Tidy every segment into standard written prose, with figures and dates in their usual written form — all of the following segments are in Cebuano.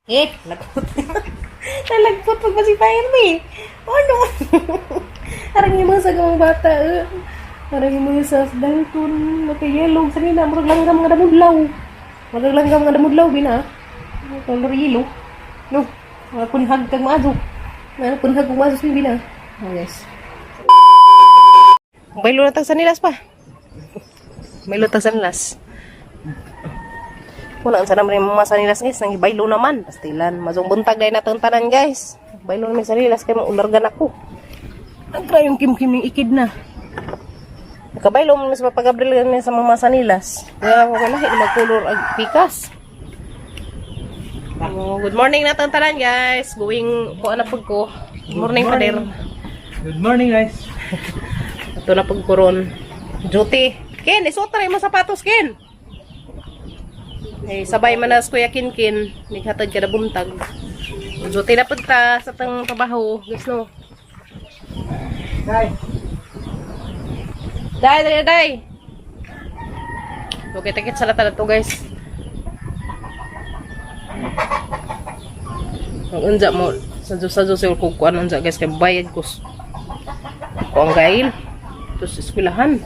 Eh, lagpot. Nalagpot pag pacifier mo eh. Ano? Arang yung mga sa mga bata eh. Arang yung mga sa dalton, makayelog sa nila, murag langgam nga damudlaw. Murag langgam nga damudlaw, bina. Color yellow. No, mga punhag kag maazo. Mga punhag kag maazo sa bina. Oh, guys. Baylo na tag sa nilas pa. Baylo tag sa nilas. Wala ang sana mga mga sanilas, guys, nang ibaylo naman. Pastilan, mazong buntag dahil natong tanan, guys. Baylo naman sanilas kay maulargan ako. Ang yung kim-kim yung ikid na. Nakabaylo man sa Papa Gabriel sa mga sanilas. Kaya ako kalahi na magkulor ag pikas. Oh, good morning natong tanan, guys. Going ko na pag ko. Good morning, Pader. Good morning, guys. Ito na pag koron. Duty. Ken, isuot na rin mo sapatos, Ken. Eh, sabay man na sa Kuya Kinkin. Naghatod ka na buntag. Duty na punta sa tang trabaho. Guys, no? Hi. Day, day, day! Okay, tikit sa lata na to, guys. Ang unja mo, sa Diyos, sa Diyos, kung kuan unja, guys, kay bayad ko. Ko ang gail. Ito sa eskwelahan.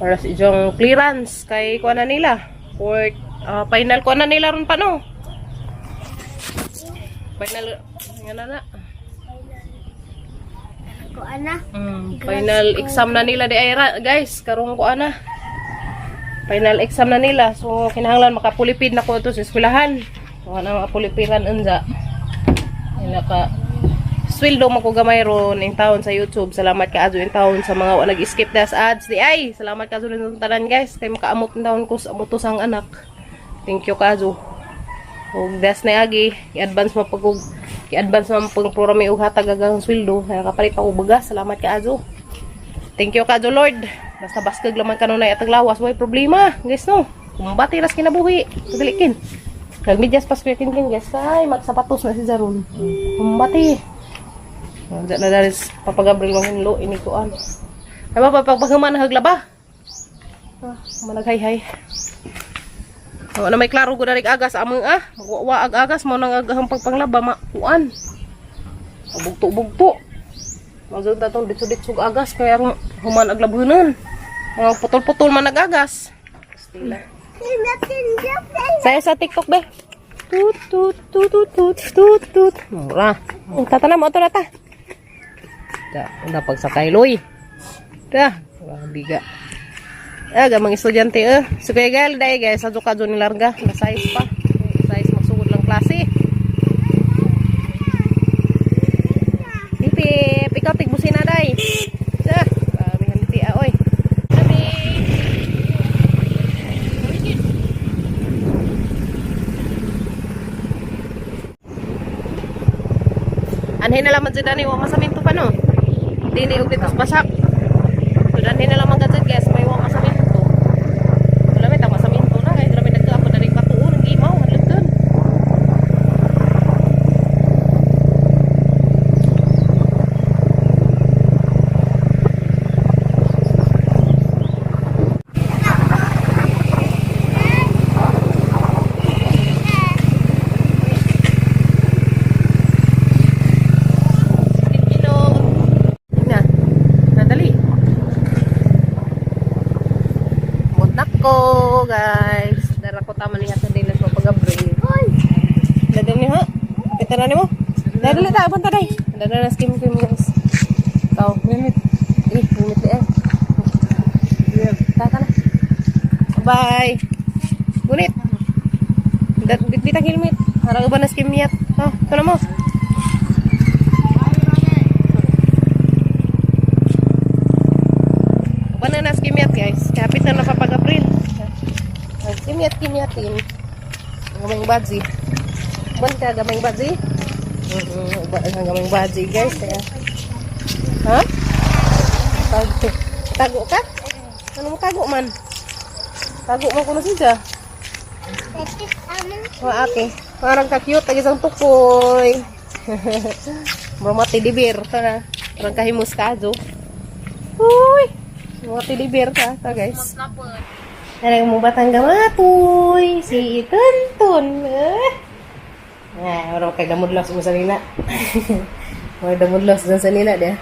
Para sa iyong clearance kay kuan na nila. Court, final kuan na nila ron pa, no? Final, nga na na. Ko ana. Final exam na nila di ay guys, karong ko ana. Final exam na nila. So kinahanglan makapulipid na ko ito sa eskwelahan. So ana makapulipiran unja. Ila ka sweldo mo ko gamay ron in taon sa YouTube. Salamat ka adyo in taon sa mga wa nag-skip das ads di ay. Salamat ka adyo rin tanan, guys, kay makaamot in taon ko sa amoto sang anak. Thank you ka adyo. Og das na agi, i-advance mo pag i-advance mo pag programa og hatag agang sweldo. Kaya kapalit ako bagas. Salamat ka adyo. Thank you ka Lord. Basta baskag laman kanunay at lawas, way problema. Guys, no. Kumbati ras kinabuhi. Pagalikin. Nagmedyas pas kuya kinkin, guys. Ay, magsapatos na si Zaron. Kumbati. Diyan na daris Papa Gabriel manghinlo inikuan. Ay ba papagpaghuman haglaba. Ah, managhay-hay. Wala na may klaro gud arig agas among ah. Magwa ag agas mo nang agahang pagpanglaba makuan. Bugto-bugto. Maganda tong ditso-ditso agas kaya rong human ag labunan. Mga putol-putol man nag-agas. Stila. Saya sa TikTok be. Tut tut tut tut tut tut tut. Mura. Oh, tata na mo to na ta. Da, una pagsakay loy. Da, biga. Ah, gamang estudyante eh. So kaya gal dai guys, sa ka ni larga, na size pa. Size magsugod lang klase. Pipip, ikaw tigbusina dai. Da, grabe hanti ah, oy. Kami. Anhin na lamang dyan wa masaminto pa no. Dini og dito sa basak. So danhin na lamang gadget, guys, may wa masaminto. Wala may tama masaminto na kay grabe nagka ako diri patuon ang gimaw hadlok. Kilo. Na. Nadali. Buntak ko, guys. Dara ko tama niya sa dinas mo pag-abril. Dadali niyo ha? Kita na nimo. Dadali ta, punta day. Dadali na skim kim, guys. Ikaw, limit. Eh, limit eh. Tata na. Bye. Gunit. Dat bitang helmet. Harang uban na skim yat. Oh, ito na mo. Uban na na skimyat, guys. Kapit na napapag-april. Skimyat, kimyatin. Gamay badzi. Uban ka, gamay badzi. Uban ka, gamay badzi, guys. Kaya. Ha? Tago. Tago ka? Ano mo tago man? Tago mo kuno siya. Petit amang. Wa ate. Parang ka-cute ang isang tukoy. Mga teddy bear ta na. Parang kahimus ka ajo. Uy! Mga teddy bear ka ta, guys. Narang mo batang gamatoy. Si Tuntun. Eh. Ah, wala kay damudlos mo sa nila. Mga damudlos dun sa nila dia.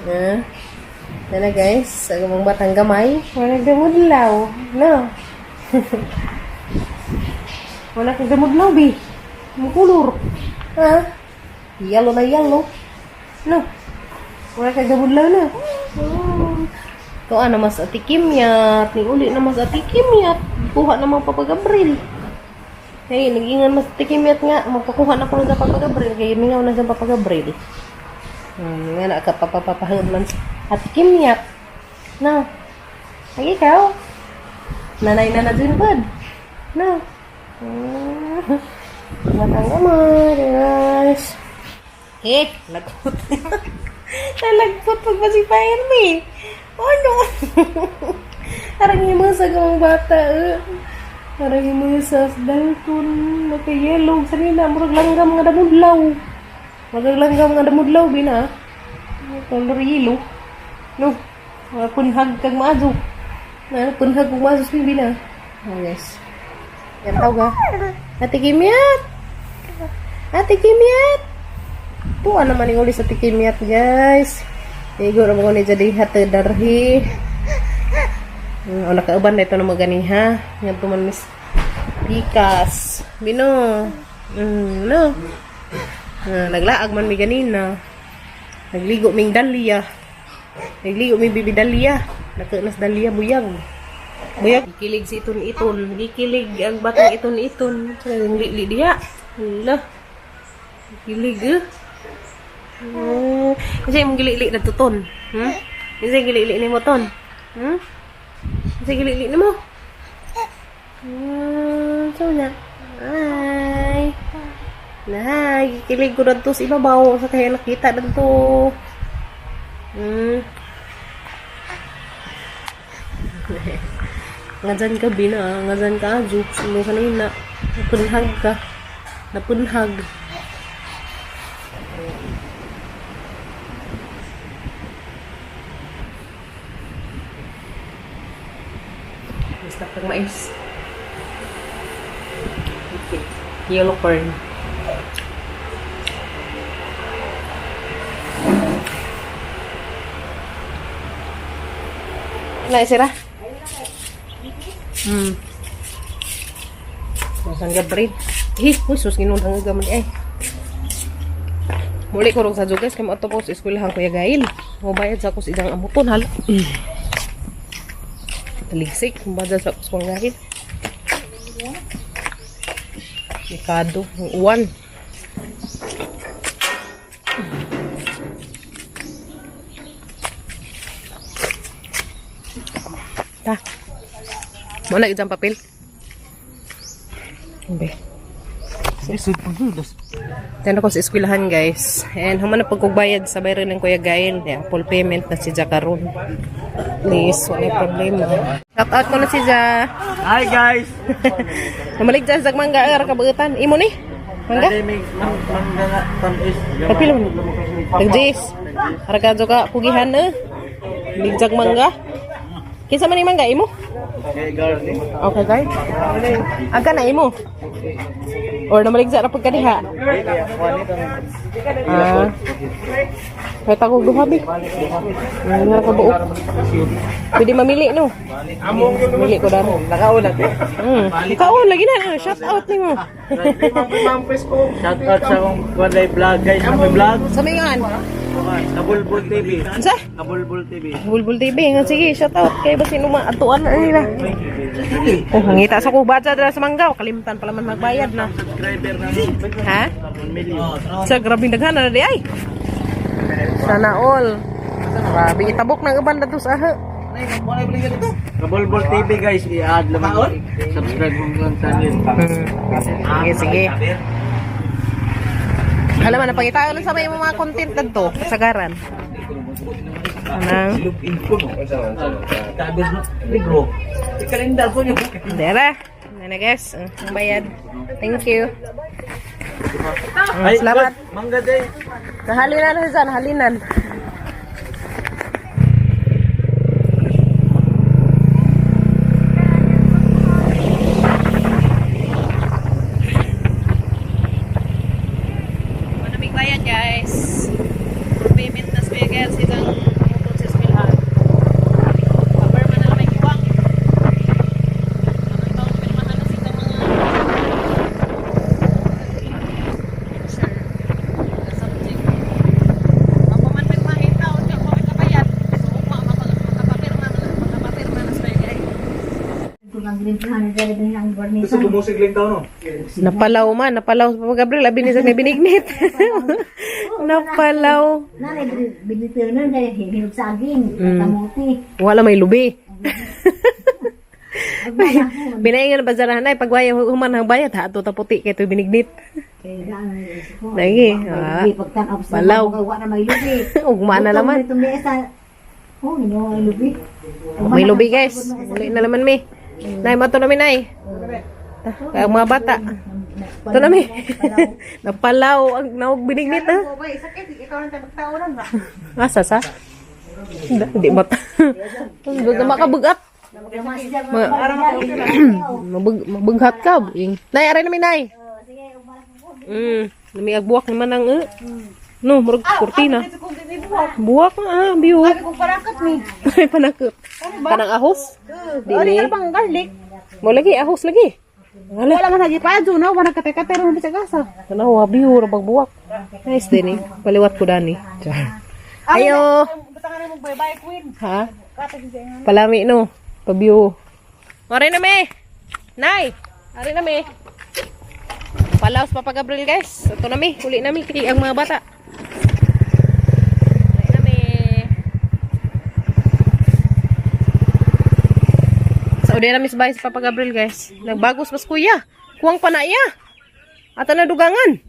Ah. Yan na guys, sa mong batang gamay, wala damudlaw. No. Wala kay damudlaw bi. Mukulor. Ha? Yellow na yellow. No. Wala kay damudlaw na. Oh. Tuwa na mas atikimyat. Ni uli na mas atikimyat. Kuha na mga Papa Gabriel. Hey, nag-ingan mas tikimyat nga. Magpakuha na ko sa Papa Gabriel. Kaya mingaw na sa Papa Gabriel. Nga na ka papapapahod man sa atikimyat. No. Ay, ikaw. Nanay na na dun bud. No. Matang ama, guys. Eh, lagpot. Nalagpot pag pasipayan mo eh. Ano? Parang himusag ang bata eh. Parang himusas. Dalton, naka-yellow. Sa nila, murag langgam nga damudlaw. Murag langgam nga damudlaw, bina. Color yellow. No. Mga punhag kag maazo. Na, punhag kag maazo sa bina. Oh, guys. Yan tawag ha. Ate Kimyat! Ate Kimyat! Tuwa naman yung uli sa tikimyat, guys. Igo naman ko ni jadi hati darhi. O, nakauban na ito na maganiha. Nga tuman miss Pikas. Bino. No. Ah, naglaag man mi ganina. Nagligo ming dalya. Nagligo ming bibi dalya. Nakaunas dalya buyag. Buyag. Gikilig si iton-iton. Gikilig ang batang iton-iton. Sa lili diha. Hala. Gikilig eh. Oh, kasi imong gilili na tuton. Hmm? Kasi gilili nimo ton. Hmm? Kasi gilili nimo. So na. Ay. Nay, gikilig ko na to sa ibabaw sa kaya nakita na to. Ngazan ka bina, ngazan ka jokes mo kanina. Napunhag ka. Napunhag. Basta pag mais. Okay. Yellow corn. Na sira. Masang Gabriel. Eh, uy, sus ginoo ang gamit ay. Muli ko rong sa guys kay moadto ko sa eskwelahan Kuya Gail. Mobayad sa ako sa idang amuton hal. Taligsik, mobayad sa ako sa Kuya Gail. Mikado, ang uwan. Ta. Mo na isang papel. Hindi. Diyan ako sa eskwelahan, guys. And human na pagkugbayad sa bayran ng Kuya Gail. Yeah, full payment na si Ja karon. Please, wala problema. Shout out ko na si Ja. Hi guys! Namalig dyan sa mangga ar kabuutan. Imo ni? Mangga? Mangga nga tamis. Kapila mo. Tagjis. Arka ka kugihan eh. Ligjag mangga. Kinsa man ni mangga imo? Okay, garden. Okay, guys. Aga na imo. Or namaligsa ra pagkadiha. Ah. Kaya tagog duha bi. Nga ka buok. Pwede mamili no. Mamili ko daro. Nakaulat eh. Kaon lagi na. Shout out nimo. Shout out sa akong walay vlog guys. Sa may vlog. Sa may ngan. Kabulbul TV. Unsa? Kabulbul TV. Bulbul TV nga sige, shout out kay basin uma atuan na nila. Oh, ngita sa kuba dra sa manggaw, kalimtan pala man magbayad na. Subscriber na. Ha? 1 million. Sa grabing daghan na di ay. Sana all. Grabe itabok ng uban dato sa aha. Kabulbul TV guys, i-add lang. Subscribe mo lang channel. Sige, sige. Alam mo, napangita lang sa may mga content dito, kasagaran. Ano? Libro. Kalendar ko niyo. Dera. Ano guys, ang bayad. Thank you. Salamat. Mangga day. Nahalinan na siya, nahalinan. Bayad guys. Full payment na sa guys. Isang pamutol sa eskwelahan. Paperma na lang may kuwang. Mga ibang pirmahan na sila mga teacher na subject. Ang paman pirmahin taon ka pa kabayad. So ugma makapapirma na makapapirma na sa guys. Gusto bumusig lang daw no? Napalaw man, napalaw sa Papa Gabriel, abi ni sa may binignit. Napalaw. Nanay, binito na dahil hinog saging, kamuti. Wala may lubi. Binaingan na bazarahan ay pagwaya human ang bayad ha ato ta puti kay to binignit. Lagi, ah. Palaw. Palaw. na may lubi. Ugma na naman. Itong mesa. Oh, ino may lubi. May lubi guys. Uli na naman mi. Nay mato na mi nay. Ta, kaya ang mga bata. Ito na mi. Napalaw ang naog binignit ha. Asa sa? Hindi ba? Hindi makabugat. Mabughat ka. Buing. Nay, aray na mi nay. Nami agbuwak naman ang eh. No, murag kurtina. Buwak na ah, biyo. Ay, panakot. Kanang ahos? Dili. Bang garlic. Mo lagi ahos lagi. Wala. Wala man hagi pa no wala kate kate ron sa gasa. Tanaw, biyo ra buwak. Nice din eh. Paliwat ko dani. Char. Ayo. Basta mo bye bye queen. Ha? Palami no. Pabiyo. Mare na me. Nay. Are na me. Palaos Papa Gabriel guys. Ito na me. Uli na me kay ang mga bata. Uli na me. Sa uli na miss bahay si Papa Gabriel guys. Nagbagos mas kuya. Kuwang pa na iya. Ata na dugangan.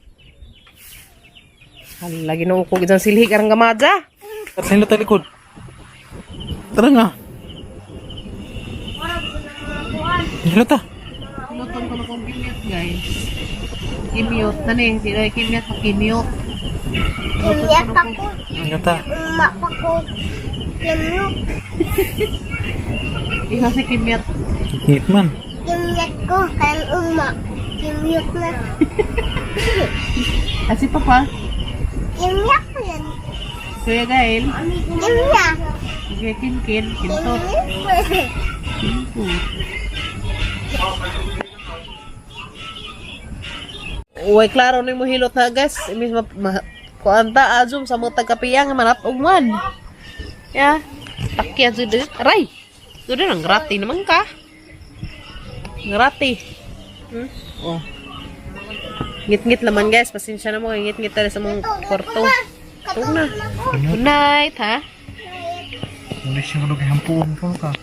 Hala, ginoo ko gid silhi karang gamadza. Tara sa talikod. Tara nga. Hilo ta. Pinuton ko na kong kimyot, guys. Kimyot. Nani, di na kimyot, kimyot. Kimyat ako, Hilo ta. umak ako. Kimyat, Isa si kimyot. Ngit man. kimyat ko, kaya umak. Kimyat na. Ah, si Papa. Kimyat ko yan. Kuya Gael. Kimyat. Kuya Kinkin. Kintot. Kimyat. Uy, klaro na yung hilot na, guys. Imis ma, ma kuan ta, azum sa mga tagkapiyang manat ugman. Ya. Takya jud. Aray. Jud nang grati naman ka. Grati. Oh. Ngit-ngit naman guys, pasensya na mo, ngit-ngit tayo sa mga kwarto. Tug na. Good night, ha? Muli siya kung hampuon ko ka.